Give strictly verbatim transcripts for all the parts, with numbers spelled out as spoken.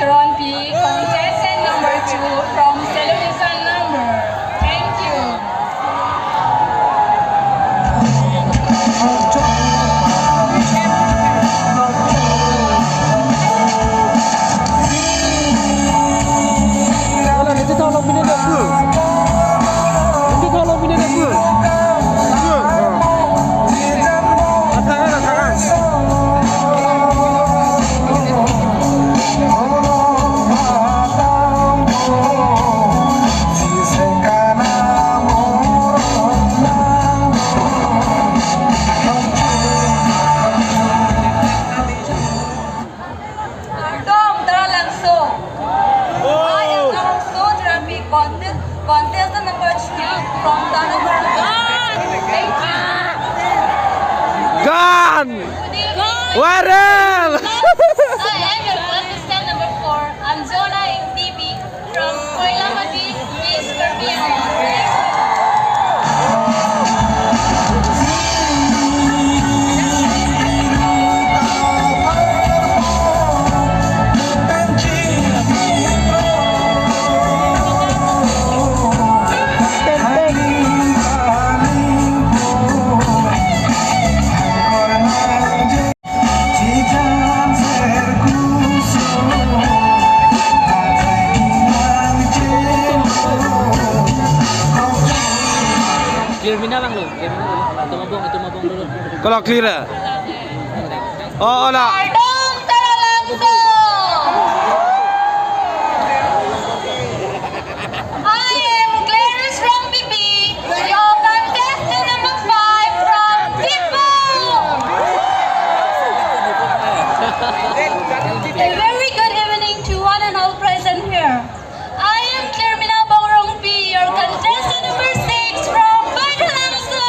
Ronpi, contestant number two from Salome Zone number. Thank you. Kardom, Taralangso. I am Taralangso Terapi, contest, contestant number three from Tanah Merah. Thank you. Gan! Good evening. Viral! I am your contestant number four, Anjola Ingtibi from Koilamati, East Karbi Anglong. Clear mina lang lo, clear mina lang lo. Itu mabong, itu mabong dulu. Kalau clear ya? Oh, ola. Kardom, Taralangso. I am Gladys Rongpipi, your contestant number five from Diphu. A very good evening to one and all present here. I am Clear Mina Bong Rongpi, your contestant number six from Baithalangso.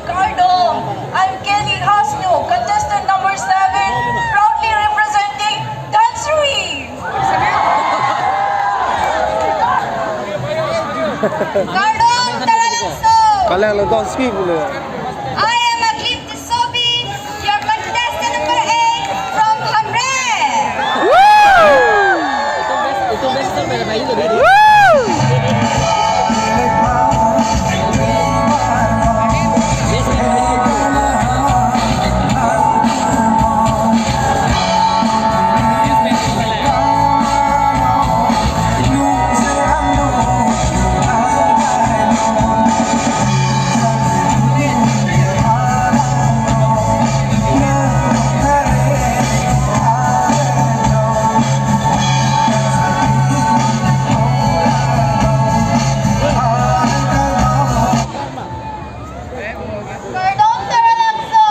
Kardom, I'm Kelly Hasnu, contestant number seven, proudly representing Dhansiri. Kardom, Taralangso. Kalang lo Dhansiri pule. I am Aklip Tissopi, your contestant number eight from Hamren. Kardom, Taralangso.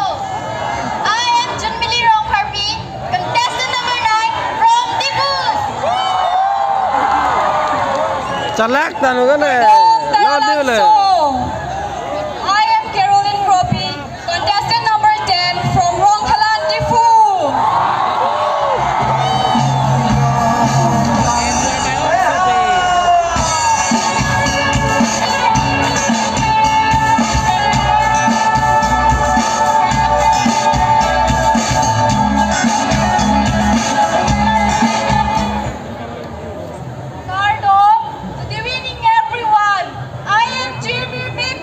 I am Junmili Rongpharpi, contestant number nine from Diphu. Chalak tanu kan eh. Kardom, Lord Taralangso. Dile. I am Caroline Kropi, contestant number ten from Rongkhalan, Diphu. Kardom, good evening, everyone. I am Jimmy Big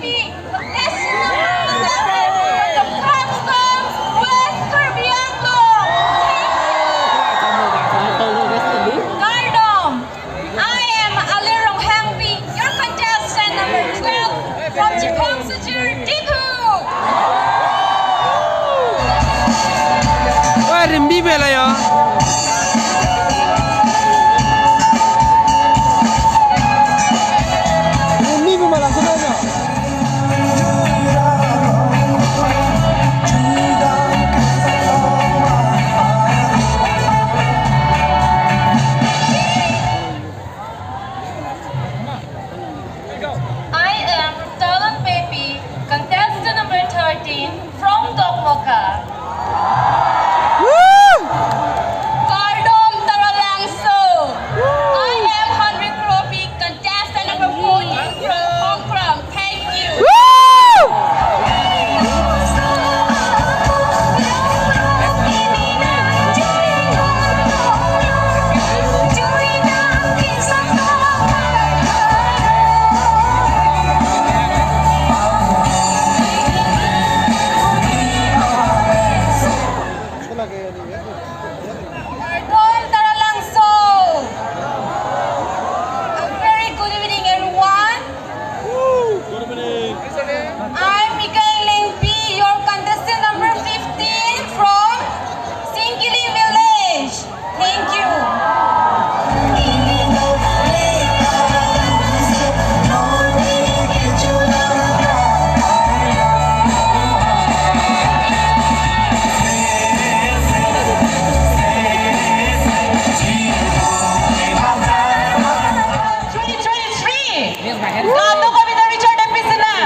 Kado Kavita Richard P. Sinha,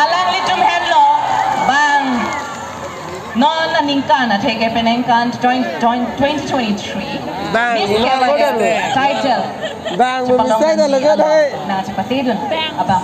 alanglitum henlo bang non aningkan atheke peningkan twenty, twenty twenty-three. Bang, Miss Kerala title. Bang, chepalong Miss Kerala nangji, hai. Nangchepatedun abang.